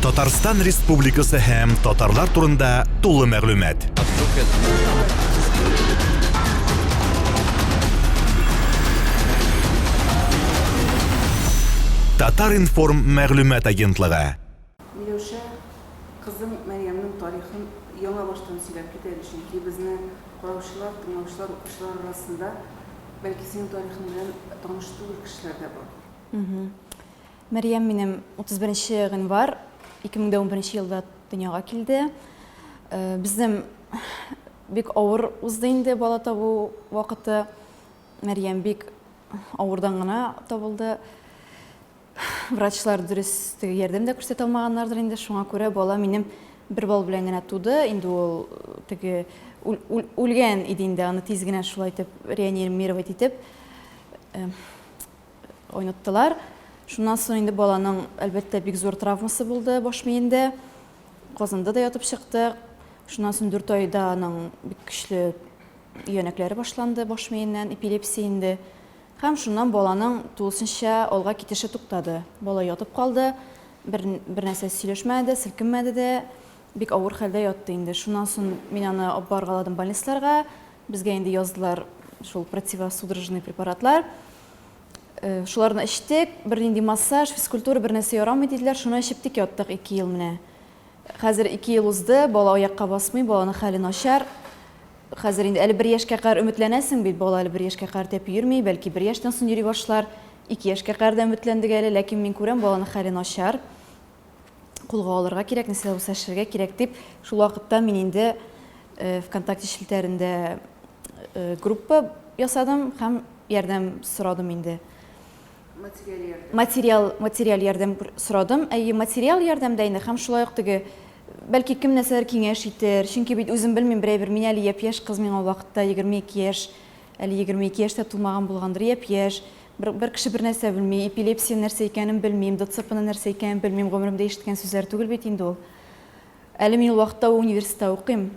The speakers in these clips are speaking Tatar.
Татарстан Республикасы һәм татарлар турында тулы мәгълүмат. Татар-информ мәгълүмат агентлыгы. Миләүшә, кызың Мәрьямнең тарихын яңа баштан сөйләп кит әле, чөнки безне караучылар, тыңлаучылар, укучылар арасында бәлки синең тарихың белән таныш түгел кешеләр дә бар. Мәрьям минем 31 нче гыйнвар 2011 елда дөньяга килде. Безнең бик авыр узды инде бала табу вакыты. Мәрьям бик авырдан гына табылды. Врачлар дөрес теге ярдәм дә күрсәтә алмаганнардыр инде. Шуңа күрә бала минем бер балл белән генә туды. Инде ул теге үлгән иде инде, аны тиз генә шулай итеп реанимировать итеп Ойнаттылар. Шуннан соң инде баланың, әлбәттә, бик зур травмасы булды баш миендә. Казанда да ятып чыкты. Шуннан соң 4 айда аның бик көчле өянәкләре башланды баш миеннән, эпилепсия инде. Һәм шуннан баланың тулысынча алга китеше туктады. Бала ятып калды, бер, бер нәрсә сөйләшмәде дә, селкенмәде дә, бик авыр хәлдә ятты инде. Шуннан соң мин аны алып баргаладым больницаларга. Безгә инде яздылар шул противосудорожный препаратлар. Шуларны эчтек, бернинди массаж, физкультура бер нәрсә ярамый диделәр, шуны эчеп тик яттык 2 ел менә. Хәзер 2 ел узды, бала аякка басмый, баланың хәле начар. Хәзер инде әле бер яшькә кадәр өметләнәсең бит, бала әле бер яшькә кадәр тәпи йөрми, бәлки бер яшьтән соң йөри башлар. 2 яшькә кадәр дә өметләндек әле, ләкин мин күрәм, баланың хәле начар. Кулга алырга кирәк, нәрсә дә булса эшләргә кирәк дип, шул вакытта мин инде ВКонтакте челтәрендә группа ясадым һәм ярдәм сорадым инде. Материаль ярдәм. Материал, материаль ярдәм сорадым. Әйе, материаль ярдәм дә инде һәм шулай ук теге бәлки кем нәрсәдер киңәш итер. Чөнки бит үзем белмим, бер әйбер. Мин әле япь-яшь кыз, миңа ул вакытта 22 яшь. Әле 22 яшь тә тулмаган булгандыр, япь-яшь. Бер, бер кеше бер нәрсә белми, эпилепсия нәрсә икәнен белмим, ДЦПны нәрсә икәнен белмим, гомеремдә ишеткән сүзләр түгел бит инде ул. Әле мин ул вакытта университетта укыйм.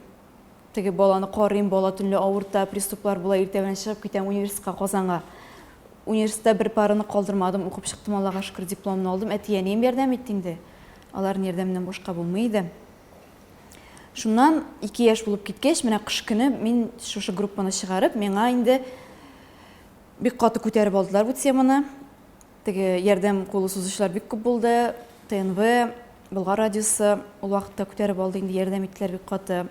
Теге баланы карыйм, бала төнлә авырта, приступлар була, иртә белән чыгып китәм университетка, Казанга. Университетта бер параны калдырмадым, укып чыктым, Аллага шөкер, дипломны алдым. Әти-әнием ярдәм итте инде. Аларның ярдәменнән башка булмый иде. Шуннан 2 яшь булып киткәч, менә кыш көне мин шушы группаны чыгарып, миңа инде бик каты күтәреп алдылар бу теманы. Теге ярдәм кулы сузучылар бик күп булды. ТНВ, Болгар радиосы ул вакытта күтәреп алды инде, ярдәм иттеләр бик каты.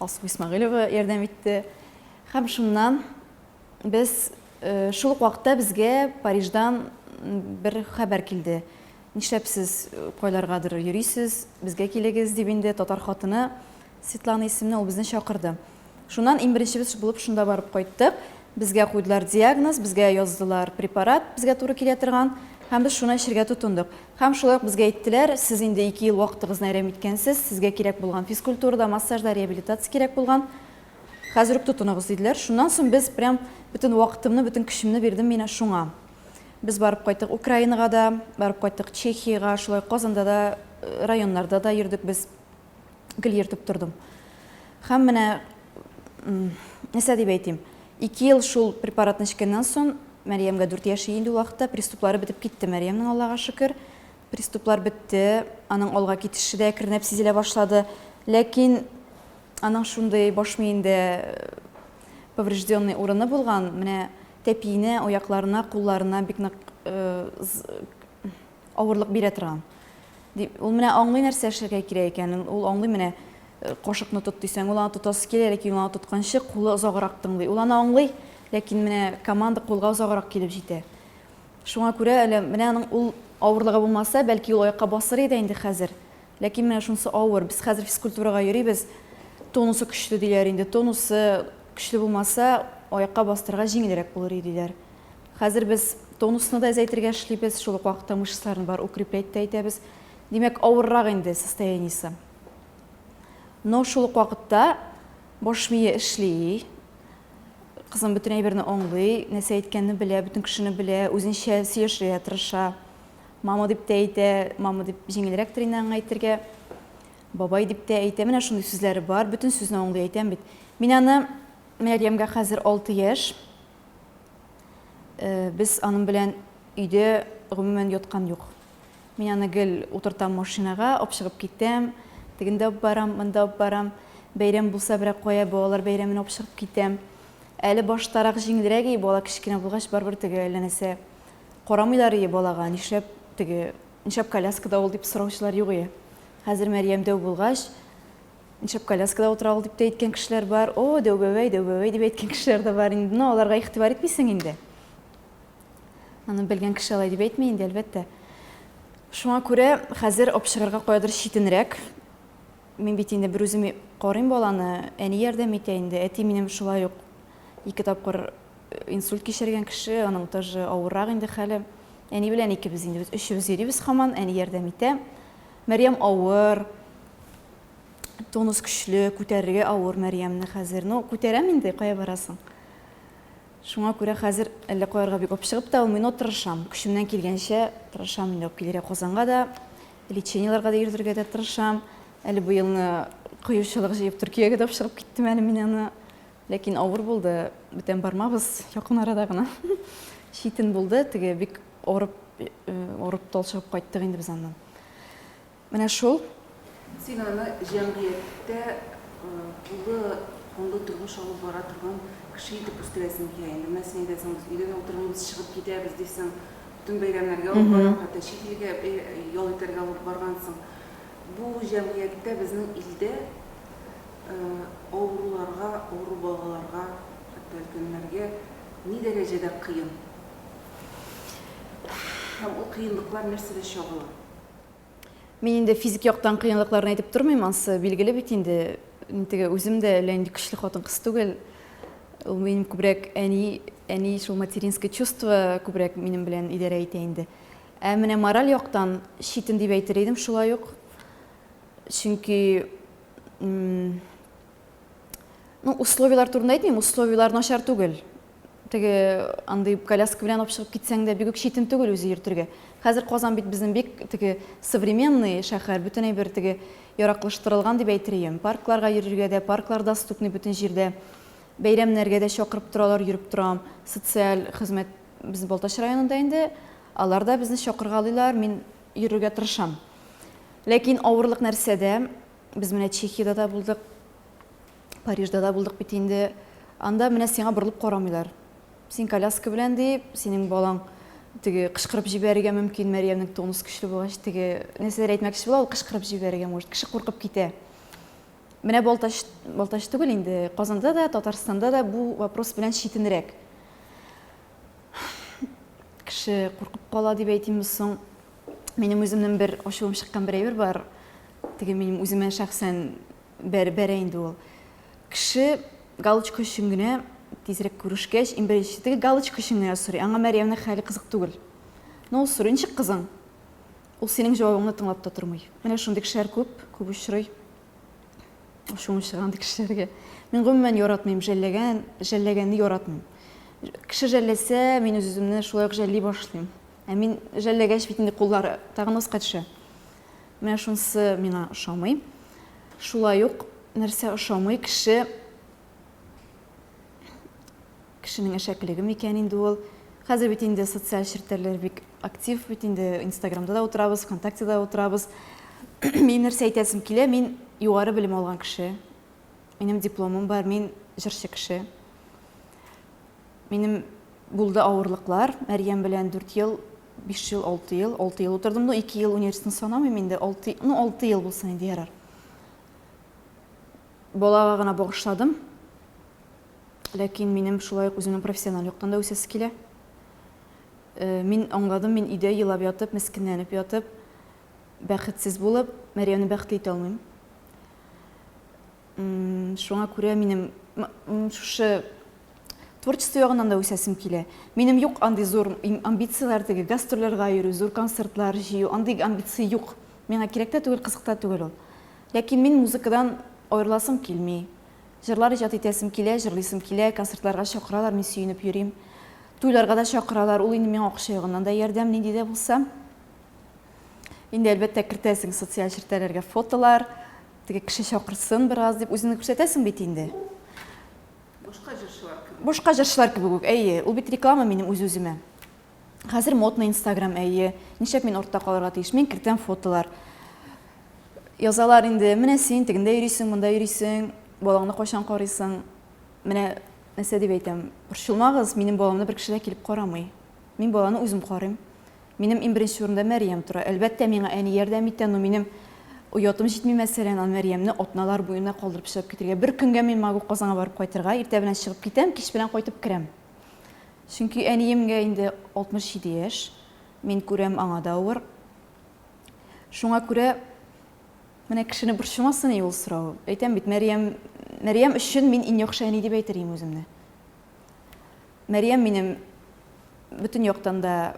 Алсу Исмәгыйлева ярдәм итте. Һәм шуннан без э, шул ук вакытта безгә Париждан бер хәбәр килде. Нишләп сез э, кайларгадыр йөрисез, безгә килегез дип инде татар хатыны Светлана исемле ул безне чакырды. Шуннан иң беренчебез булып шунда барып кайттык. Безгә куйдылар диагноз, безгә яздылар препарат, безгә туры килә торган, һәм без шуны эчергә тотындык. Һәм шулай ук безгә әйттеләр, сез инде ике ел вакытыгызны әрәм иткәнсез, сезгә кирәк булган физкультура да, массаж да, реабилитация кирәк булган. Хәзер үк тотыныгыз, диделәр. Шуннан соң без прям бөтен вакытымны, бөтен көчемне бирдем мин шуңа. Без барып кайттык Украинага да, барып кайттык Чехиягә, шулай ук Казанда да, районнарда да йөрдек без. Гел йөртеп тордым. Һәм менә нәрсә дип әйтим, 2 ел шул препаратны эчкәннән соң, Мәрьямгә 4 яшь инде ул вакытта, приступлары бетеп китте Мәрьямнең, Аллага шөкер. Приступлар бетте, аның алга китеше дә әкренләп сизелә башлады. Ләкин аның шундый баш миендә поврежденный урыны булган, менә тәпиенә, аякларына, кулларына бик нык авырлык бирә торган. Дип, ул менә аңлый нәрсә эшләргә кирәк икәнен, ул аңлый менә э, кашыкны тот дисәң, ул аны тотасы килә, ләкин ул аны тотканчы кулы озаграк тыңлый. Ул аны аңлый, ләкин менә команда кулга озаграк килеп җитә. Шуңа күрә әле менә аның ул авырлыгы булмаса, бәлки ул аякка басыр иде инде хәзер. Ләкин менә шунысы авыр. Без хәзер физкультурага йөрибез. Тонусы көчле диләр инде. Тонусы көчле булмаса, аякка бастырырга җиңелрәк булыр иде диләр. Хәзер без тонусны да әзәйтергә эшлибез, шул ук вакытта мышцаларны бар укреплять тә итәбез. Димәк, авыррак инде состояниесе. Но шул ук вакытта баш мие эшли. Кызым бөтен әйберне аңлый, нәрсә әйткәнне белә, бөтен кешене белә, үзенчә сөйләшергә тырыша. Мама дип тә әйтә, мама дип җиңелрәктер инде аңа әйтергә. Бабай дип тә әйтә, менә шундый сүзләре бар, бөтен сүзне аңлый әйтәм бит. Мин аны Мәрьямгә хәзер 6 яшь. Без аның белән өйдә гомумән яткан юк. Мин аны гел утыртам машинага, алып чыгып китәм. Тегендә алып барам, монда алып барам. Бәйрәм булса, берәр кая балалар бәйрәменә алып чыгып китәм. Әле баштарак җиңелрәк и, бала кечкенә булгач, барыбер теге әллә нәрсә карамыйлар и балага, нишләп теге, нишләп коляскада ул дип сораучылар юк и. Хәзер Мәрьям дәү булгач, нишләп коляскада утыра ул дип тә әйткән кешеләр бар. О, дәү бәбәй, дәү бәбәй дип әйткән кешеләр дә бар инде. Ну, аларга игътибар итмисең инде. Аны белгән кеше алай дип әйтми инде, әлбәттә. Шуңа күрә хәзер алып чыгарга каядыр читенрәк. Мин бит инде берүзем карыйм баланы, әни ярдәм итә инде. Әти минем шулай ук ике тапкыр инсульт кичергән кеше, аның тоже авыррак инде хәле. Әни белән икебез инде, без өчебез йөрибез һаман, әни ярдәм итә. Мәрьям авыр, тонус көчле, күтәрергә авыр Мәрьямне хәзер. Ну, күтәрәм инде, кая барасың? Шуңа күрә хәзер әллә кайларга бик алып чыгып та алмыйм, но тырышам. Көчемнән килгәнчә тырышам инде алып килергә Казанга да, лечениеләргә дә йөртергә дә тырышам. Әле быелны кыючылык җыеп Төркиягә дә алып чыгып киттем әле мин аны. Ләкин авыр булды, бүтән бармабыз, якын арада гына. Читен булды, теге бик авырып, авырып талчыгып кайттык инде без аннан. Менә шул. Син аны җәмгыятьтә тулы канлы тормыш алып бара торган кеше итеп үстерәсең килә инде. Менә син әйтәсең, без өйдә дә утырмыйбыз, чыгып китәбез, дисең. Бөтен бәйрәмнәргә алып барам, хәтта чит илгә ял итәргә алып баргансың. Бу җәмгыятьтә, безнең илдә авыруларга, авыру балаларга, хәтта өлкәннәргә ни дәрәҗәдә кыен? Һәм ул кыенлыклар нәрсәдә чагыла? Мин инде физик яктан кыенлыкларны әйтеп тормыйм, ансы билгеле бит инде. Мин теге үзем дә әллә нинди көчле хатын-кыз түгел. Ул минем күбрәк әни, әни шул материнское чувство күбрәк минем белән идарә итә инде. Ә менә мораль яктан читен дип әйтер идем шулай ук. Чөнки ну, условияләр турында әйтмим, условияләр начар түгел. Теге андый коляска белән алып чыгып китсәң дә бик үк читен түгел үзе йөртергә. Хәзер Казан бит безнең бик теге современный шәһәр, бөтен әйбер теге яраклаштырылган дип әйтер идем. Паркларга йөрергә дә, парклар доступный бөтен җирдә. Бәйрәмнәргә дә чакырып торалар, йөреп торам. Социаль хезмәт без Балтач районында инде. Алар да безне чакыргалыйлар, мин йөрергә тырышам. Ләкин авырлык нәрсәдә? Без менә Чехиядә дә булдык. Парижда да булдык бит инде. Анда менә сиңа борылып карамыйлар. Син коляска белән дип, синең балаң теге кычкырып җибәрергә мөмкин, Мәрьямнең тонус көчле булгач, теге нәрсәләр әйтмәкче була, ул кычкырып җибәрергә может, кеше куркып китә. Менә Балтач, Балтач түгел инде, Казанда да, Татарстанда да бу вопрос белән читенрәк. Кеше куркып кала дип әйтимме соң? Минем үземнең бер ачуым чыккан бер әйбер бар. Теге минем үземә шәхсән Бәр, бәрә инде ул. Кеше галочка өчен генә тизрәк күрешкәч, иң беренче теге галочка өчен генә сорый. Аңа Мәрьямнең хәле кызык түгел. Ну, ул сорый, ничек кызың? Ул синең җавабыңны тыңлап та тормый. Менә шундый кешеләр күп, күп очрый. Ачуым чыга андый кешеләргә. Мин гомумән яратмыйм жәлләгән, жәлләгәнне яратмыйм. Кеше жәлләсә, мин үз-үземне шулай ук жәлли башлыйм. Ә мин жәлләгәч бит инде куллары тагын аска төшә. Менә шунысы миңа ошамый. Шулай ук нәрсә ошамый, кеше кешенең әшәкелеге микән инде ул. Хәзер бит инде социаль челтәрләр бик актив бит инде, Инстаграмда да утырабыз, ВКонтактеда да утырабыз. Мин нәрсә әйтәсем килә, мин югары белем алган кеше. Минем дипломым бар, мин җырчы кеше. Минем булды авырлыклар, Мәрьям белән 4 ел, 5 ел, 6 ел, 6 ел утырдым. Ну, 2 ел университетны санамыйм инде, 6, ну, 6 ел булсын инде, ярар. Балага гына багышладым. Ләкин минем шулай ук үземнең профессиональ яктан да үсәсе килә. Э, мин аңладым, мин өйдә елап ятып, мескенләнеп ятып, бәхетсез булып, Мәрьямне бәхетле итә алмыйм. Шуңа күрә минем шушы творчество ягыннан да үсәсем килә. Минем юк андый зур амбицияләр, теге гастрольләргә йөрү, зур концертлар җыю, андый амбиция юк. Миңа кирәк тә түгел, кызык та түгел ул. Ләкин мин музыкадан аерыласым килми. Җырлар иҗат итәсем килә, җырлыйсым килә, концертларга чакыралар, мин сөенеп йөрим. Туйларга да чакыралар, ул инде миңа акча ягыннан да ярдәм, нинди дә булса. Инде, әлбәттә, кертәсең социаль челтәрләргә фотолар, теге кеше чакырсын бераз дип үзеңне күрсәтәсең бит инде. Башка җырчылар кебек. Башка җырчылар кебек үк, әйе. Ул бит реклама минем үз-үземә. Хәзер модный Инстаграм, әйе. Нишләп мин артта калырга тиеш? Мин кертәм фотолар. Язалар инде, менә син тегендә йөрисең, монда йөрисең, балаңны кайчан карыйсың? Менә нәрсә дип әйтәм, борчылмагыз, минем баламны бер кеше дә килеп карамый. Мин баланы үзем карыйм. Минем иң беренче урында Мәрьям тора. Әлбәттә, миңа әни ярдәм итә, но минем оятым җитми, мәсәлән, аны Мәрьямне атналар буена калдырып чыгып китергә. Бер көнгә мин могу Казанга барып кайтырга, иртә белән чыгып китәм, кич белән кайтып керәм. Чөнки әниемгә инде 67 яшь, мин күрәм, аңа да авыр. Шуңа күрә менә кешене борчымасын и ул сорау. Әйтәм бит, Мәрьям, Мәрьям өчен мин иң яхшы әни дип әйтер идем үземне. Мәрьям минем бөтен яктан да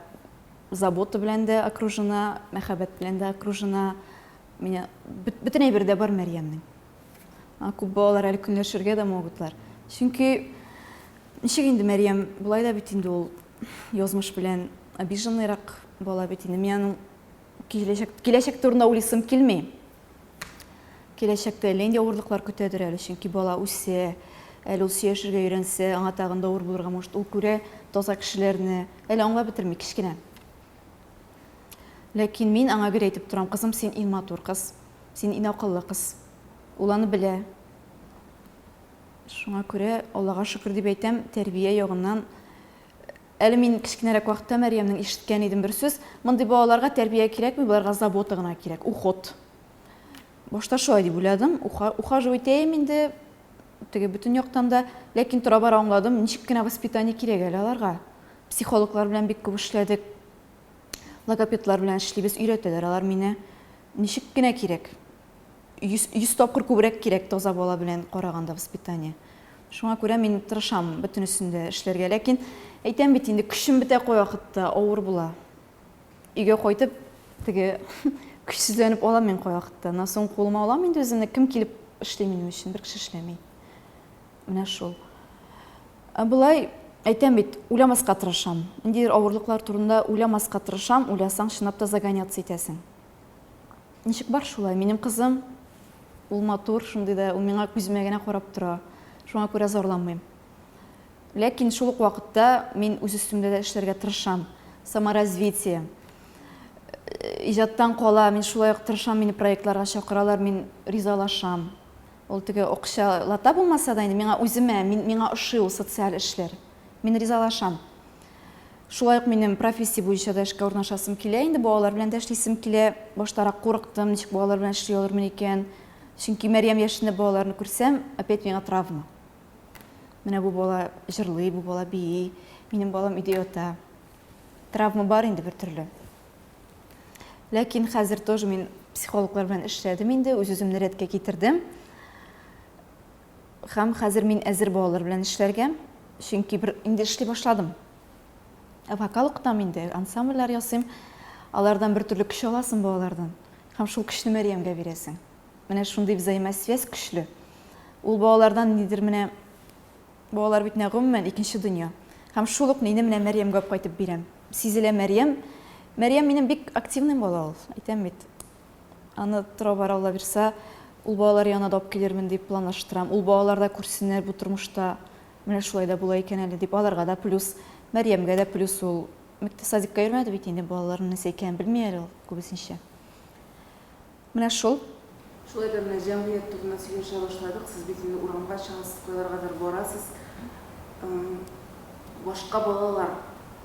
забота белән дә окружена, мәхәббәт белән дә окружена. Менә бөтен әйбер дә бар Мәрьямнең. Күп балалар әле көнләшергә дә могутлар. Чөнки ничек инде Мәрьям болай да бит инде ул язмыш белән обиженныйрак бала бит инде. Мин аның киләчәк, киләчәк турында уйлыйсым килми. Киләчәктә әллә нинди авырлыклар көтәдер әле, чөнки бала үсә, әле ул сөйләшергә өйрәнсә, аңа тагын да авыр булырга может. Ул күрә таза кешеләрне, әле аңлап бетерми, кечкенә. Ләкин мин аңа гел әйтеп торам, кызым, син иң матур кыз, син иң акыллы кыз. Ул аны белә. Шуңа күрә, Аллага шөкер дип әйтәм, тәрбия ягыннан Әле мин кечкенәрәк вакытта Мәрьямнең ишеткән идем бер сүз, мондый балаларга тәрбия кирәкми, боларга забота гына кирәк, уход. Башта шулай дип уйладым, ухаживать итәем инде, теге бөтен яктан да, ләкин тора-бара аңладым, ничек кенә воспитание кирәк әле аларга. Психологлар белән бик күп эшләдек, логопедлар белән эшлибез, өйрәтәләр алар мине. Ничек кенә кирәк. 100 тапкыр күбрәк кирәк таза бала белән караганда воспитание. Шуңа күрә мин тырышам бөтенесен дә эшләргә. Ләкин әйтәм бит инде, көчем бетә кайвакытта, авыр була. Өйгә кайтып, теге көчсезләнеп алам мин кайвакытта. Аннан соң кулыма алам инде үземне, кем килеп эшли минем өчен, бер кеше эшләми. Менә шул. Ә болай әйтәм бит, уйламаска тырышам. Ниндидер авырлыклар турында уйламаска тырышам, уйласаң, чынлап та загоняться итәсең. Ничек бар шулай. Минем кызым, ул матур, шундый да, ул миңа күземә генә карап тора. Шуңа күрә зарланмыйм. Ләкин шул ук вакытта мин үз өстемдә дә эшләргә тырышам. Саморазвитие. Иҗаттан кала, мин шулай ук тырышам, мине проектларга чакыралар, мин ризалашам. Ул теге акчалата булмаса да инде, миңа үземә, мин, миңа ошый ул социаль эшләр. Мин ризалашам. Шулай ук минем профессия буенча да эшкә урнашасым килә инде, балалар белән дә эшлисем килә. Баштарак курыктым, ничек балалар белән эшли алырмын икән. Чөнки Мәрьям яшендә балаларны күрсәм, опять миңа травма. Менә бу бала җырлый, бу бала бии, минем балам өйдә ята. Травма бар инде бер төрле. Ләкин хәзер тоже мин психологлар белән эшләдем инде, үз-үземне рәткә китердем. Һәм хәзер мин әзер балалар белән эшләргә, чөнки бер инде эшли башладым. Вокал укытам инде, ансамбльләр ясыйм. Алардан бер төрле көч аласың балалардан. Һәм шул көчне Мәрьямгә бирәсең. Менә шундый взаимосвязь көчле. Ул балалардан нидер менә балалар бит менә гомумән икенче дөнья. Һәм шул ук мине менә Мәрьямгә алып кайтып бирәм. Сизелә Мәрьям. Мәрьям минем бик активный бала ул. Әйтәм бит. Аны тора-бара Алла бирса, ул балалар янына да алып килермен дип планлаштырам. Ул балалар да күрсеннәр бу тормышта менә шулай да була икән әле дип, аларга да плюс, Мәрьямгә дә плюс ул. Мәктәп садикка йөрмәде бит инде, балаларның нәрсә икәнен белми әле ул күбесенчә. Менә шул. Шулай да менә җәмгыять турында сөйләшә башладык. Сез бит инде урамга чыгасыз, кайларгадыр барасыз. Башка балалар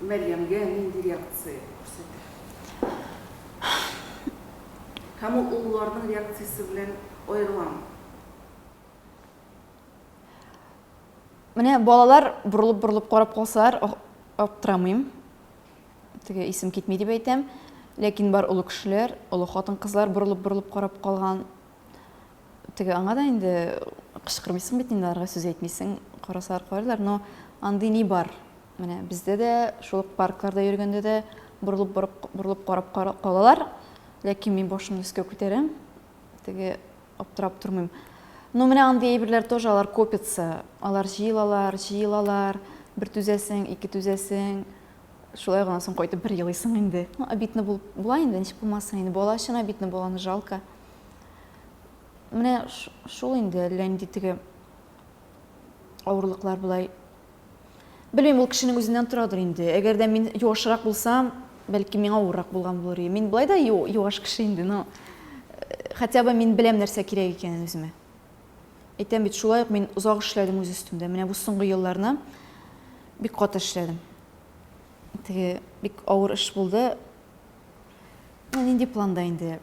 Мәрьямгә нинди реакция күрсәтә? Һәм ул олыларның реакциясе белән аерыламы? Менә балалар борылып-борылып карап калсалар, аптырамыйм. Теге исем китми дип әйтәм. Ләкин бар олы кешеләр, олы хатын-кызлар борылып-борылып карап калган. Теге аңа да инде кычкырмыйсың бит инде, аларга сүз әйтмисең, карасалар карыйлар, но андый ни бар. Менә бездә дә шул ук паркларда йөргәндә дә борылып борылып карап калалар. Ләкин мин башымны өскә күтәрәм. Теге аптырап тормыйм. Ну, менә андый әйберләр тоже алар копятся. Алар җыелалар, җыелалар. Бер түзәсең, ике түзәсең. Шулай гына соң кайтып бер елыйсың инде. Ну, обидно булып була инде, ничек булмасын инде. Бала өчен обидно, баланы жалко. Менә шул инде әллә нинди теге авырлыклар болай. Белмим, ул кешенең үзеннән торадыр инде. Әгәр дә мин юашрак булсам, бәлки миңа авыррак булган булыр иде. Мин болай да юаш кеше инде, но э, хотя бы мин беләм нәрсә кирәк икәнен үземә. Әйтәм бит, шулай ук мин озак эшләдем үз өстемдә. Менә бу соңгы елларны бик каты эшләдем. Теге бик авыр эш булды. Ну, нинди планда инде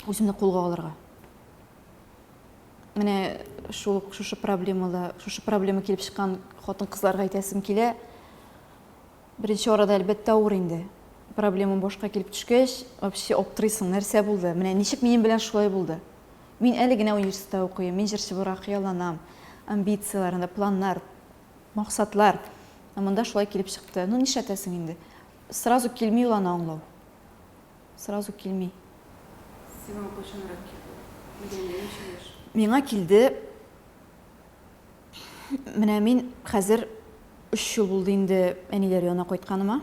үземне кулга алырга? Менә шул шушы проблемалы, шушы проблема килеп чыккан хатын-кызларга әйтәсем килә. Беренче арада, әлбәттә, авыр инде. Проблема башка килеп төшкәч, вообще аптырыйсың, нәрсә булды? Менә ничек минем белән шулай булды? Мин әле генә университетта укыйм, мин җырчы булырга хыялланам. Амбицияләр, анда планнар, максатлар. Ә монда шулай килеп чыкты. Ну, нишләтәсең инде? Сразу килми ул аны аңлау. Сразу килми. Сиңа кайчанрак килде? Мәрьямгә ничә яшь? Миңа килде. Менә мин хәзер өч ел булды инде әниләр янына кайтканыма.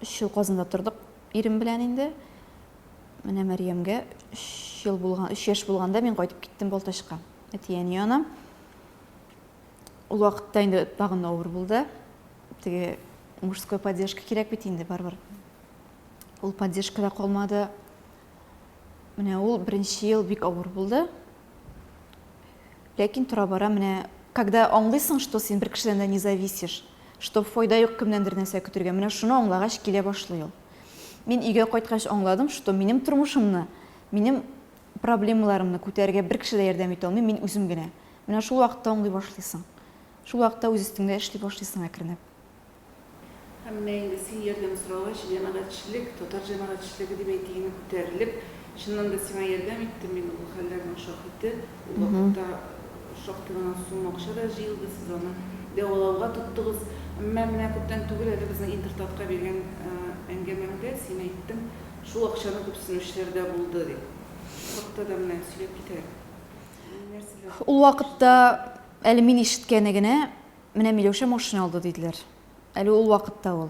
Өч ел Казанда тордык ирем белән инде. Менә Мәрьямгә өч ел булган, өч яшь булганда мин кайтып киттем Балтачка. Әти-әни янына. Ул вакытта инде тагын да авыр булды. Теге мужской поддержка кирәк бит инде барыбер. Ул поддержка да калмады. Менә ул беренче ел бик авыр булды. Ләкин тора-бара менә, когда аңлыйсың, что син бер кешедән дә не зависишь, что файда юк кемнәндер нәрсә көтергә, менә шуны аңлагач килә башлый ул. Мин өйгә кайткач аңладым, что минем тормышымны, минем проблемаларымны күтәрергә бер кеше дә ярдәм итә алмый, мин үзем генә. Менә шул вакытта аңлый башлыйсың. Шул вакытта үз өстеңдә эшли башлыйсың әкренләп. Һәм менә инде син ярдәм сорагач, җәмәгатьчелек, татар җәмәгатьчелеге дип әйтик инде, күтәрелеп, чыннан да сиңа ярдәм итте, мин ул хәлләрнең шаһите, ул вакытта шактый гына сумма акча да җыелды, сез аны дәвалауга тоттыгыз. Әмма менә күптән түгел әле безнең Интертатка биргән әңгәмәңдә син әйттең, шул акчаны күпсенүчеләр дә булды дип. Шул хакта да менә сөйләп кит әле. Нәрсәләр? Ул вакытта әле мин ишеткәне генә, Менә Миләүшә машина алды, диделәр. Әле ул вакытта ул.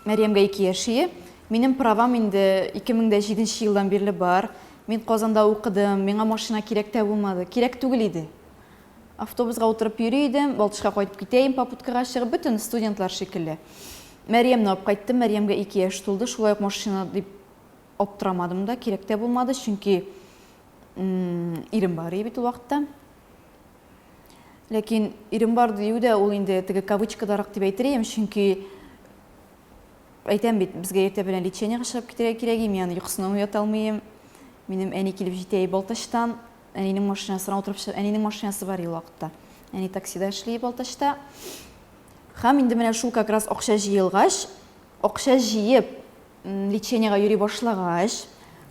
Мәрьямгә ике яшие. Минем правам инде 2007 нче елдан бирле бар. Мин Казанда укыдым, миңа машина кирәк тә булмады. Кирәк түгел иде. Автобусга утырып йөри идем, Балтычка кайтып китә идем, попуткага чыгып, бөтен студентлар шикелле. Мәрьямне алып кайттым, Мәрьямгә ике яшь тулды, шулай ук машина дип аптырамадым да, кирәк тә булмады, чөнки ирем бар иде бит ул вакытта. Ләкин ирем бар дию дә ул инде теге кавычкадарак дип әйтер идем, чөнки әйтәм бит, безгә иртә белән лечениегә чыгып китәргә кирәк, мин аны йокысыннан уята алмыйм. Минем әни килеп җитә Балтачтан, әнинең машинасына утырып чыгып, әнинең машинасы бар ул вакытта. Әни таксида эшли Балтачта. Һәм инде менә шул как раз акча җыелгач, акча җыеп, Лечениегә йөри башлагач,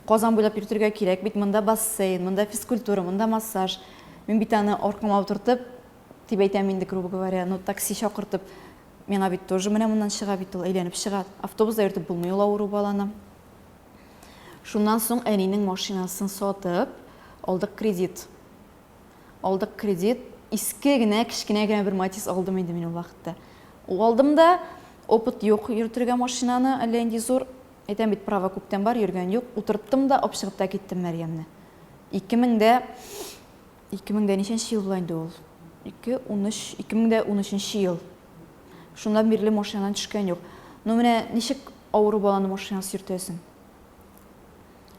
Казан буйлап йөртергә кирәк бит, монда бассейн, монда физкультура, монда массаж. Мин бит аны аркама утыртып, дип әйтәм инде, грубо говоря, ну, такси чакыртып, миңа бит тоже менә моннан чыга бит ул, әйләнеп чыга. Автобуста йөртеп булмый ул авыру баланы. Шуннан соң әнинең машинасын сатып, алдык кредит. Алдык кредит. Иске генә, кечкенә генә бер Матиз алдым инде мин ул вакытта. Ул алдым да, опыт юк йөртергә машинаны, әллә нинди зур. Әйтәм бит, права күптән бар, йөргән юк. Утырттым да, алып чыгып та киттем Мәрьямне. 2000 дә, 2000 дә ничәнче ел була инде ул? 2, 13, 2013 ел. Шуннан бирле машинадан төшкән юк. Ну менә ничек авыру баланы машинасыз йөртәсең?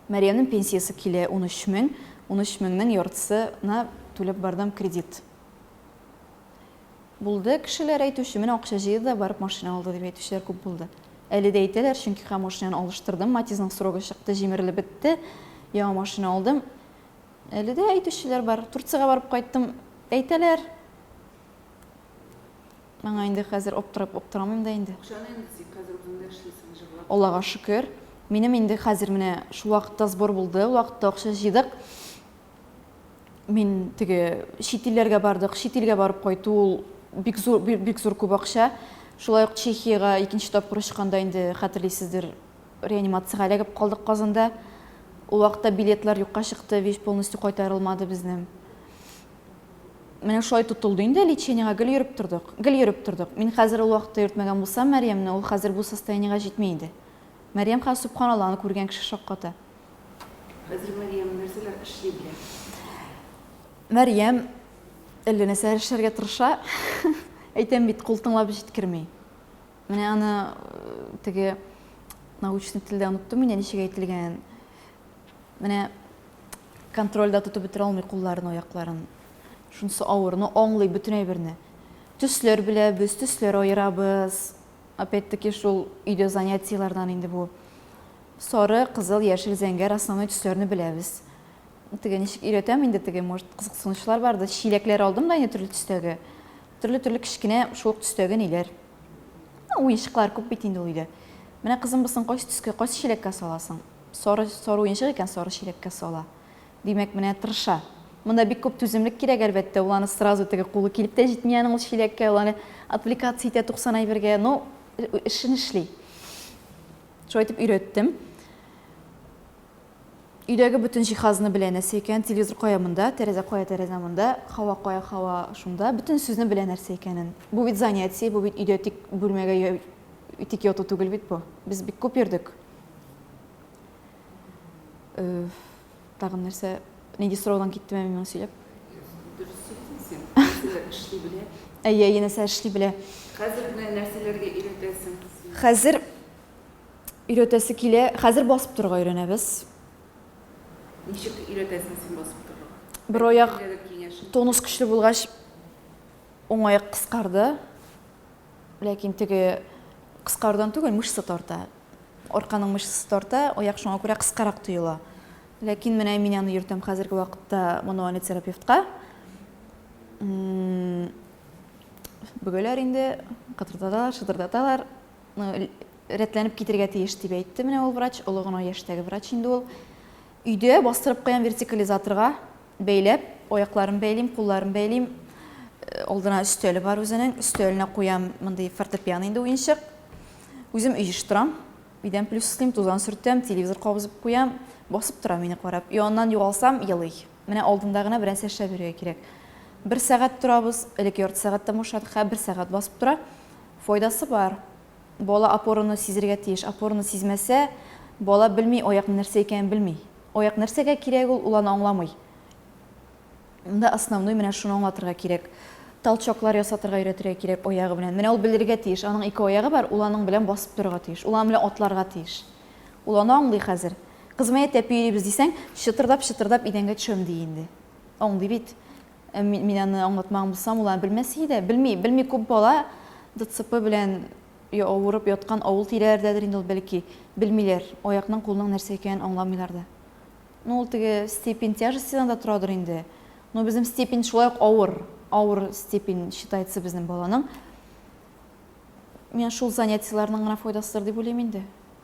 Мәрьямнең пенсиясе килә 13 мең, 13 меңнең яртысына түләп бардым кредит. Булды кешеләр әйтүче, менә акча җыйды да барып машина алды дип әйтүчеләр күп булды. Әле дә әйтәләр, чөнки ха машинаны алыштырдым, Матизның срогы чыкты, җимерелеп бетте, яңа машина алдым. Әле дә әйтүчеләр бар. Турциягә барып кайттым, әйтәләр. Моңа инде хәзер аптырап аптырамыйм да инде. Акчаны инде син хәзер үзең дә эшлисең, җырлап. Аллага шөкер. Минем инде хәзер менә шул вакытта сбор булды, ул вакытта акча җыйдык. Мин теге чит илләргә бардык, чит илгә барып кайту ул бик зур, бик зур күп акча. Шулай ук Чехиягә икенче тапкыр очканда инде хәтерлисездер, реанимациягә эләгеп калдык Казанда. Ул вакытта билетлар юкка чыкты, вещь полностью кайтарылмады безнең. Менә шулай тотылды инде лечениегә гел йөреп тордык. Гел йөреп тордык. Мин хәзер ул вакытта йөртмәгән булсам Мәрьямне, ул хәзер бу состояниегә җитми иде. Мәрьям хәзер сөбханалла, аны күргән кеше шакката. Хәзер Мәрьям нәрсәләр эшли белә? Мәрьям әллә нәрсәләр эшләргә тырыша. Әйтәм бит, кул тыңлап җиткерми. Менә аны теге научный телдә оныттым инде ничек әйтелгәнен. Менә контрольдә тотып бетерә алмый кулларын, аякларын. Шунысы авыр, но аңлый бөтен әйберне. Төсләр беләбез, төсләр аерабыз. Опять-таки шул өйдә занятиеләрдән инде бу. Сары, кызыл, яшел, зәңгәр основной төсләрне беләбез. Теге ничек өйрәтәм инде теге, может, кызыксынучылар бардыр. Чиләкләр алдым да инде төрле төстәге. Төрле-төрле кечкенә шул ук төстәге ниләр. Ну, уенчыклар күп бит инде ул өйдә. Менә кызым бусын кайсы төскә, кайсы чиләккә саласың? Сары, сары уенчык икән, сары чиләккә сала. Димәк, менә тырыша. Монда бик күп түземлек кирәк, әлбәттә. Ул аны сразу теге кулы килеп тә җитми аның ул чиләккә, ул аны отвлекаться итә 90 әйбергә. Ну, эшен эшли. Шулай итеп өйрәттем. Өйдәге бөтен җиһазны белә нәрсә икәнен, телевизор кая монда, тәрәзә кая тәрәзә монда, һава кая һава шунда, бөтен сүзне белә нәрсә икәнен. Бу бит занятие, бу бит өйдә тик бүлмәгә тик яту түгел бит бу. Без бик күп йөрдек. Э, тагын нәрсә, нинди сораудан киттем ә мин моны сөйләп? Дөрес сөйлисең син. Нәрсәләр эшли белә? Әйе, әйе, нәрсә эшли белә. Хәзер менә нәрсәләргә өйрәтәсең? Хәзер Өйрәтәсе килә. Хәзер басып торырга өйрәнәбез. Ничек өйрәтәсең син басып торырга? Бер аяк тонус көчле булгач, уң аяк кыскарды. Ләкин теге кыскарудан түгел, мышца тарта. Арканың мышцасы тарта, аяк шуңа күрә кыскарак тоела. Ләкин менә мин аны йөртәм хәзерге вакытта мануальный терапевтка. Бөгәләр инде, кытырдаталар, шытырдаталар. Рәтләнеп китергә тиеш, дип әйтте менә ул врач, олы гына яшьтәге врач инде ул. Өйдә бастырып куям вертикализаторга, бәйләп, аякларын бәйлим, кулларын бәйлим. Алдына өстәле бар үзенең, өстәленә куям мондый фортепиано инде уенчык. Үзем өй җыештырам, өйдән плюс эшлим, тузан сөртәм, телевизор кабызып куям, басып тора мине карап. И аннан югалсам, елый. Менә алдында гына берәрсе эшләп йөрергә кирәк. Бер сәгать торабыз, элек ярты сәгать тә бушадык, хәзер бер сәгать басып тора. Файдасы бар. Бала опораны сизергә тиеш. Опораны сизмәсә, бала белми аякның нәрсә икәнен белми. Аяк нәрсәгә кирәк ул, ул аны аңламый. Монда основной менә шуны аңлатырга кирәк. Толчоклар ясатырга өйрәтергә кирәк аягы белән. Менә ул белергә тиеш, аның ике аягы бар, ул аның белән басып торырга тиеш. Ул аның белән атларга тиеш. Ул аны аңлый хәзер. Кызым, әйдә тәпи йөрибез дисәң, чытырдап-чытырдап идәнгә төшәм ди инде. Аңлый бит. Ә мин аны аңлатмаган булсам, ул аны белмәс иде. Белми, белми күп бала ДЦП белән авырып яткан авыл тирәләрдәдер инде ул бәлки. Белмиләр, аякның, кулның нәрсә икәнен аңламыйлар да. Ну, ул теге степень тяжестидан да торадыр инде. Но безнең степень шулай ук авыр, авыр степень считается безнең баланың. Миңа шул занятиеләрнең гына файдасыдыр дип уйлыйм инде.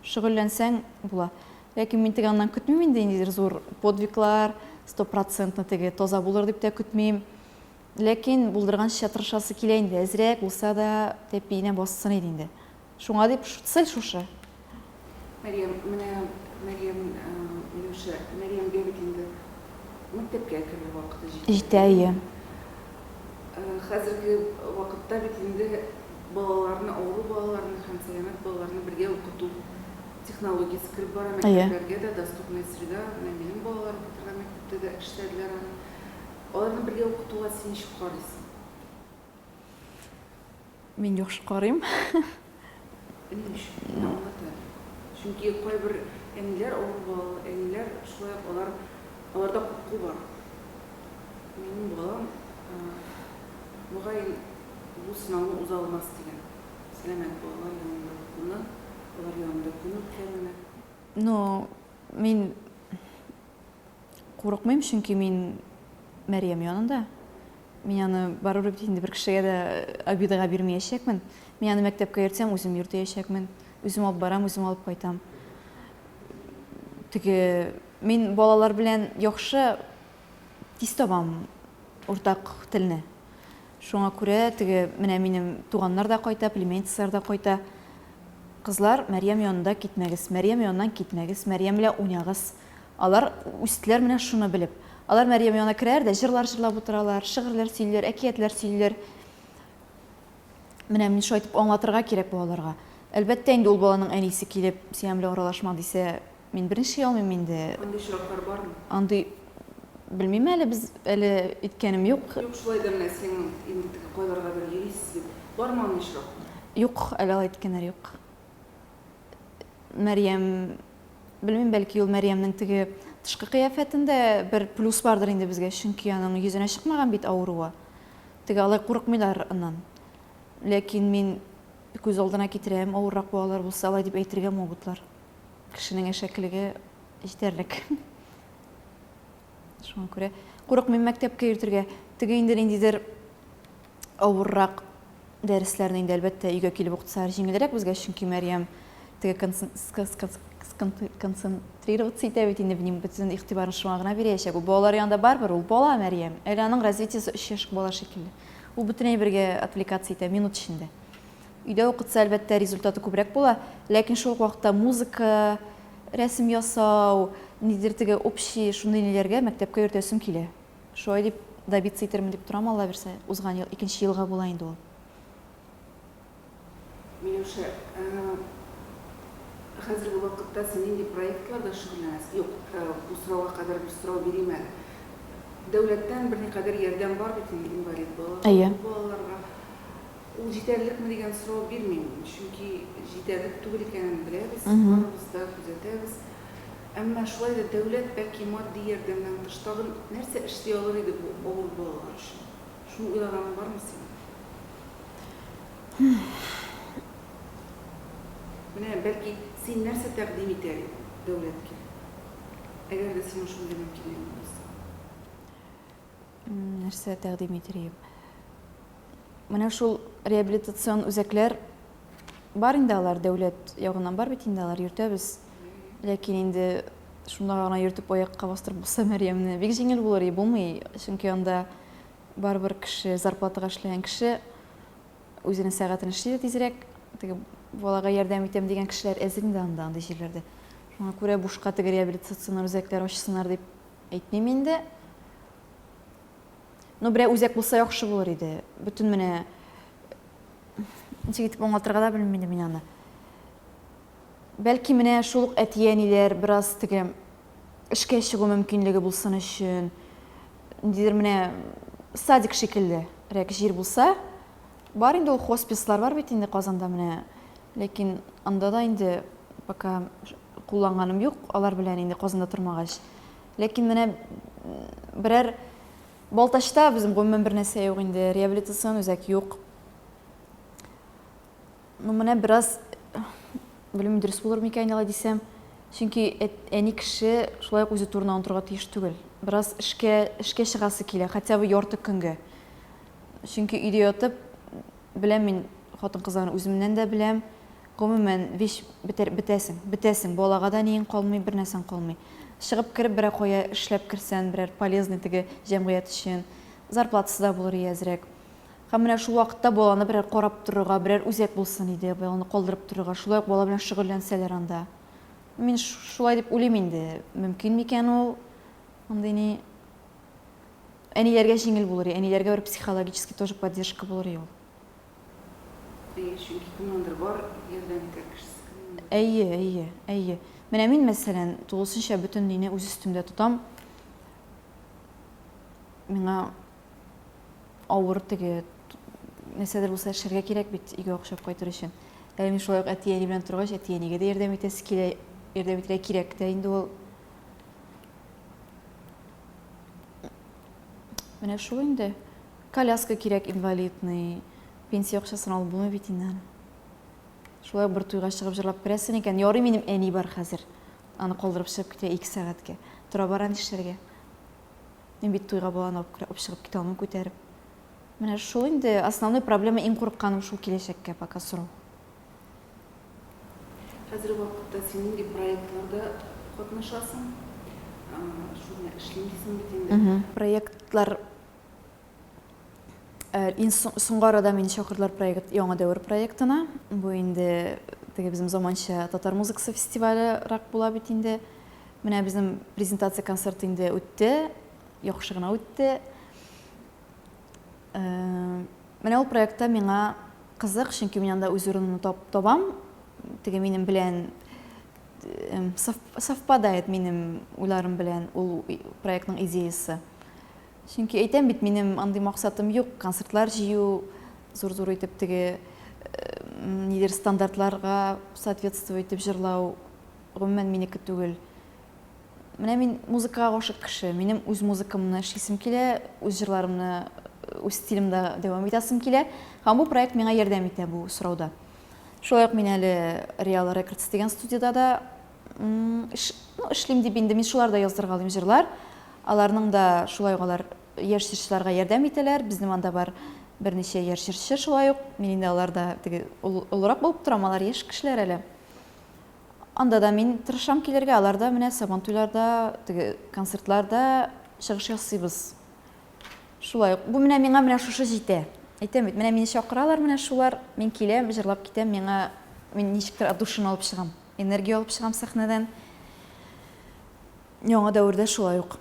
Шөгыльләнсәң була. Ләкин мин теге аннан көтмим инде ниндидер зур подвиглар, стопроцентно теге таза булыр дип тә көтмим. Ләкин булдырганча тырышасы килә инде, әзрәк булса да тәпиенә бассын иде инде. Шуңа дип цель шушы. Мәрьям, менә Мәрьям, Миләүшә, Мәрьямгә бит инде мәктәпкә керер вакыты җитә. Җитә, әйе. Хәзерге вакытта бит инде балаларны, авыру балаларны һәм сәламәт балаларны бергә укыту технологиясе кереп бара мәктәпләргә дә, доступная среда, менә минем балалар укый торган мәктәптә дә эшләделәр аны. Аларны бергә укытуга син ничек карыйсың? Мин яхшы карыйм. Ни өчен? Мин аңлата. Чөнки кайбер әниләр, авыру балалы әниләр, шулай ук алар, аларда курку бар. Минем балам, мөгаен, бу сынауны уза алмас дигән. Сәламәт балалар янында укуны, алар янында көн үткәрүне. Ну, мин Курыкмыйм, чөнки мин Мәрьям янында. Мин аны барыбер бит инде бер кешегә дә обидага бирмәячәкмен. Мин аны мәктәпкә йөртсәм, үзем йөртәячәкмен. Үзем алып барам, үзем алып кайтам. Теге мин балалар белән яхшы тиз табам уртак телне. Шуңа күрә теге менә минем туганнар да кайта, племянницалар да кайта. Кызлар, Мәрьям янында китмәгез, Мәрьям яныннан китмәгез, Мәрьям белән уйнагыз. Алар үстеләр менә шуны белеп. Алар Мәрьям янына керәләр дә җырлар җырлап утыралар, шигырьләр сөйлиләр, әкиятләр сөйлиләр. Менә мин шулай итеп аңлатырга кирәк балаларга. Әлбәттә инде ул баланың әнисе килеп, синең белән аралашма дисә, мин берничә алмыйм инде. Андый очраклар бармы? Андый белмим әле, без әле иткәнем юк. Юк, шулай да менә синең инде теге кайларгадыр йөрисез бит. Бармы андый очрак? Юк, әле алай иткәннәр юк. Мәрьям, белмим, бәлки ул Мәрьямнең теге тышкы кыяфәтендә бер плюс бардыр инде безгә, чөнки аның йөзенә чыкмаган бит авыруы. Теге алай курыкмыйлар аннан. Ләкин мин күз алдына китерәм, авыррак балалар булса, алай дип әйтергә могутлар. Кешенең әшәкелеге җитәрлек. Шуңа күрә курыкмыйм мәктәпкә йөртергә. Теге инде ниндидер авыррак дәресләрне инде әлбәттә өйгә килеп укытсалар җиңелрәк безгә, чөнки Мәрьям теге концентрироваться итә бит инде, бөтен игътибарын шуңа гына бирәчәк. Ул балалар янында барыбер ул бала Мәрьям. Әле аның развитиесе 3 яшьлек бала шикелле. Ул бөтен әйбергә отвлекаться итә минут эчендә. Өйдә укытса, әлбәттә, результаты күбрәк була, ләкин шул ук вакытта музыка, рәсем ясау, ниндидер теге общий шундый ниләргә мәктәпкә йөртәсем килә. Шулай дип добиться итермен дип торам, Алла бирсә, узган ел, икенче елга була инде ул. Миләүшә, хәзерге вакытта син нинди проектларда шөгыльләнәсең? Юк, бу сорауга кадәр бер сорау бирим әле. Дәүләттән берникадәр ярдәм бар бит инде инвалид балаларга, күп балаларга. Ул җитәрлекме дигән сорау бирмим, чөнки җитәрлек түгел икәнен беләбез, барыбыз да күзәтәбез. Әмма шулай да дәүләт, бәлки, матди ярдәмнән тыш тагын нәрсә эшли алыр иде бу авыру балалар өчен? Шуны уйлаганың бармы синең? Менә, бәлки, син нәрсә тәкъдим итәр идең дәүләткә, әгәр дә синең шундый мөмкинлегең булса? Нәрсә тәкъдим итәр идем? Менә шул реабилитацион үзәкләр бар инде алар, дәүләт ягыннан бар бит инде алар, йөртәбез. Ләкин инде шунда гына йөртеп аякка бастырып булса Мәрьямне, бик җиңел булыр и, булмый, чөнки анда барыбер кеше, зарплатага эшләгән кеше үзенең сәгатен эшли дә тизрәк, теге балага ярдәм итәм дигән кешеләр әз инде анда, андый җирләрдә. Шуңа күрә бушка теге реабилитацион үзәкләр ачсыннар дип әйтмим инде. Ну, берәр үзәк булса яхшы булыр иде. Бөтен менә ничек итеп аңлатырга да белмим инде мин аны. Бәлки менә шул ук әти-әниләр бераз теге эшкә чыгу мөмкинлеге булсын өчен, ниндидер менә садик шикелле рәк җир булса, бар инде ул хоспислар бар бит инде Казанда менә. Ләкин анда да инде пока кулланганым юк, алар белән инде Казанда тормагач. Ләкин менә берәр Балтачта безнең гомумән бер нәрсә юк инде, реабилитацион үзәк юк. Ну, менә бераз, белмим, дөрес булыр микән алай дисәм. Чөнки әни кеше шулай ук үзе турында онытырга тиеш түгел. Бераз эшкә, эшкә чыгасы килә, хотя бы ярты көнгә. Чөнки өйдә ятып, Беләм мин хатын-кызларны үземнән дә беләм. Гомумән, вич бетәр, бетәсең, бетәсең. Балага да ниең калмый, бер нәрсәң калмый. Чыгып кереп берәр кая эшләп керсән, берәр полезный теге җәмгыять өчен, зарплатасы да булыр ие әзрәк. Һәм менә шул вакытта баланы берәр карап торырга, берәр үзәк булсын иде, баланы калдырып торырга, шулай ук бала белән шөгыльләнсәләр анда. Мин шулай дип уйлыйм инде. Мөмкин микән ул? Андый ни? Әниләргә җиңел булыр, әниләргә бер психологический тоже поддержка булыр ул. Әйе, чөнки кемнеңдер бар ярдәм итәр кешесе, кемнеңдер. Әйе, әйе, әйе. Менә мин, мәсәлән, тулысынча бөтен мине үз өстемдә тотам. Миңа авыр теге нәрсәдер булса эшләргә кирәк бит өйгә акча алып кайтыр өчен. Әле мин шулай ук әти-әни белән торгач, әти-әнигә дә ярдәм итәсе килә, ярдәм итәргә кирәк тә инде ул. Менә шул инде. Коляска кирәк инвалидный. Пенсия акчасын алып булмый бит инде аны. Шулай бер туйга чыгып җырлап керәсең икән. Ярый минем әни бар хәзер. Аны калдырып чыгып китә 2 сәгатькә. Тора бара нишләргә? Мин бит туйга баланы алып, алып чыгып китә алмыйм күтәреп. Менә шул инде основной проблема иң курыкканым шул киләчәккә пока сорау. Хәзерге вакытта син нинди проектларда катнашасың? Шул менә эшлим дисең бит инде. Проектлар иң соңгы арада мине чакырдылар проект Яңа дәвер проектына. Бу инде теге безнең заманча татар музыкасы фестивалерак була бит инде. Менә безнең презентация концерты инде үтте, яхшы гына үтте. Менә ул проектта миңа кызык, чөнки мин анда үз урынымны табам. Теге минем белән совпадает минем уйларым белән ул проектның идеясы. Чөнки әйтәм бит, минем андый максатым юк, концертлар җыю. Зур-зур итеп теге нидер стандартларга соответствовать итеп җырлау гомумән минеке түгел. Менә мин музыкага гашык кеше. Минем үз музыкамны эшлисем килә, үз җырларымны үз стилемдә дәвам итәсем килә. Һәм бу проект миңа ярдәм итә бу сорауда. Шулай ук мин әле Real Records дигән студиядә дә эш, ну, эшлим дип инде мин шуларда яздыргалыйм җырлар. Аларның да шулай ук алар яшь җырчыларга ярдәм итәләр. Безнең анда бар берничә яшь җырчы шулай ук. Мин инде аларда теге олырак булып торам, алар яшь кешеләр әле. Анда да мин тырышам килергә, аларда менә Сабантуйларда, теге концертларда чыгыш ясыйбыз. Шулай ук. Бу менә миңа менә шушы җитә. Әйтәм бит, менә мине чакыралар менә шулар, мин киләм, җырлап китәм, миңа мин ничектер отдушина алып чыгам, энергия алып чыгам сәхнәдән. Яңа дәвердә шулай ук.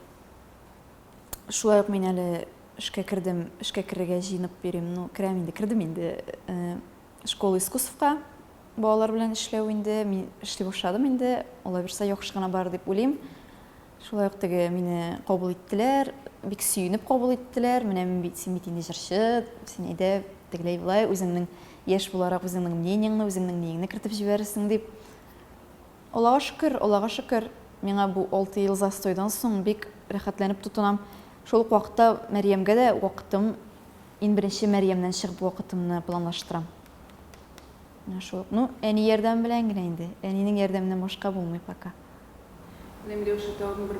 Шулай ук мин әле эшкә кердем, эшкә керергә җыенып йөрим. Ну, керәм инде, кердем инде. Э, школа искусствка балалар белән эшләү инде. Мин эшли башладым инде. Алла бирса, яхшы гына барыр дип уйлыйм. Шулай ук теге мине кабул иттеләр, бик сөенеп кабул иттеләр. Менә мин бит, син бит инде җырчы, син әйдә тегеләй болай үзеңнең яшь буларак үзеңнең мнениеңне, үзеңнең ниеңне кертеп җибәрерсең дип. Аллага шөкер, Аллага шөкер, миңа бу 6 ел застойдан соң бик рәхәтләнеп тотынам. Шул ук вакытта Мәрьямгә дә вакытым, иң беренче Мәрьямнән чыгып вакытымны планлаштырам. Менә шул. Ну, әни ярдәме белән генә инде. Әнинең ярдәменнән башка булмый пока. Менә Миләүшә, тагын бер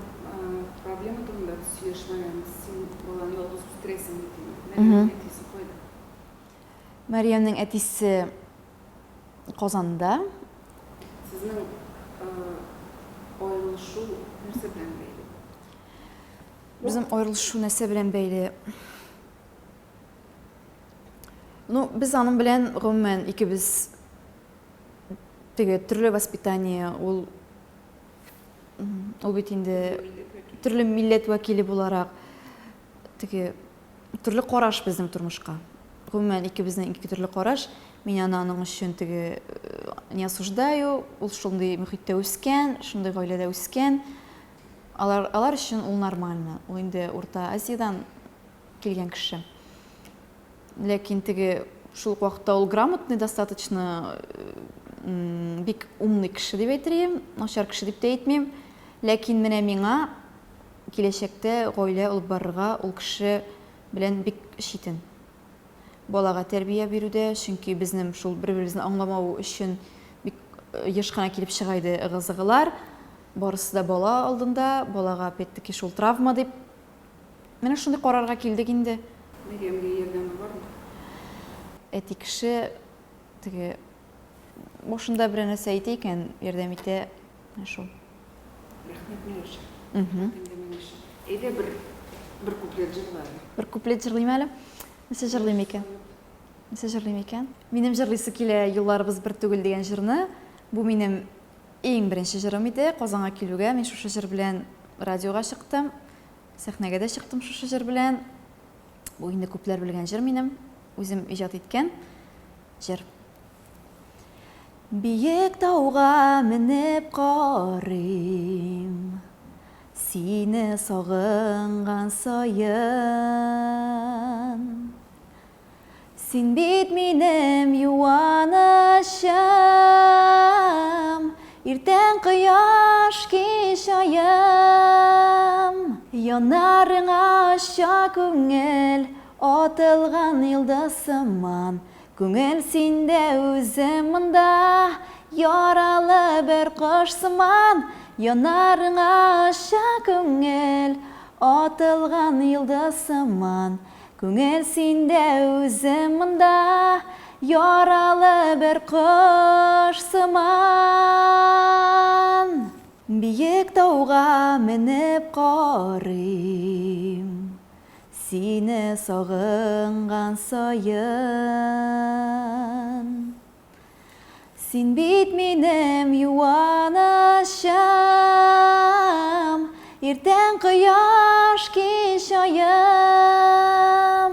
проблема турында без сөйләшмәгәнбез. Син баланы ялгыз үстерәсең бит инде. Мәрьямнең әтисе кайда? Мәрьямнең әтисе Казанда. Сезнең аерылышу нәрсә белән бәйле? Безнең аерылышу нәрсә белән бәйле? Ну, без аның белән гомумән икебез теге төрле воспитание, ул ул бит инде төрле милләт вәкиле буларак теге төрле караш безнең тормышка. Гомумән икебезнең ике төрле караш. Мин аны аның өчен теге э, не осуждаю, ул шундый мөхиттә үскән, шундый гаиләдә үскән. Алар алар өчен ул нормально. Ул инде Урта Азиядән килгән кеше. Ләкин теге шул ук вакытта ул грамотный достаточно, бик умный кеше дип әйтер идем, начар кеше дип тә әйтмим. Ләкин менә миңа киләчәктә гаилә алып барырга ул кеше белән бик читен. Балага тәрбия бирүдә, чөнки безнең шул бер-беребезне аңламау өчен бик еш кына килеп чыга иде ыгы-зыгылар. Барысы да бала алдында, балага опять-таки шул травма дип Менә шундый карарга килдек инде. Мәрьямгә ярдәме бармы? Әти кеше теге башында берәр нәрсә әйтә икән, ярдәм итә. Менә шул. Рәхмәт, Миләүшә. Әңгәмәң өчен. Әйдә бер бер куплет җырла әле. Бер куплет җырлыйм әле. Нәрсә җырлыйм икән? Нәрсә җырлыйм икән? Минем җырлыйсы килә Юлларыбыз бер түгел дигән җырны. Бу минем иң беренче җырым иде. Казанга килүгә мин шушы җыр белән радиога чыктым. Сәхнәгә дә чыктым шушы җыр белән. Бу инде күпләр белгән җыр минем. Үзем иҗат иткән җыр. Биек тауга менеп карыйм, Сине сагынган саен. Син бит минем юанычым, Иртән кояш, кич аем. Янарыңа оча күңел, Атылган йолдыз сыман. Күңел синдә, үзем монда, Яралы бер кош сыман. Янарыңа оча күңел, Атылган йолдыз сыман. Күңел синдә, үзем монда, Яралы бер кош сыман. Биек тауга менеп карыйм, Сине сагынган саен. Син бит минем юанычым, Иртән кояш, кич аем.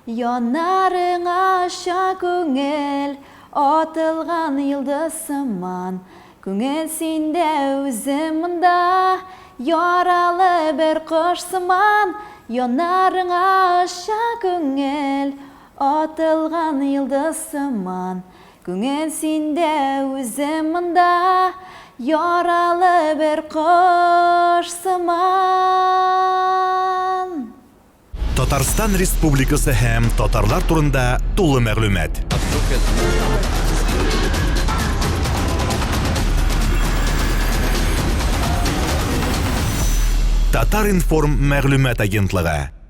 Яннарыңа оча күңел, Атылган йолдыз сыман. Күңел синдә, үзем монда, Яралы бер кош сыман. Яннарыңа оча күңел, Атылган йолдыз сыман. Күңел синдә, үзем монда, Яралы бер кош сыман. Татарстан Республикасы һәм татарлар турында тулы мәгълүмат. Татар-информ мәгълүмат агентлыгы.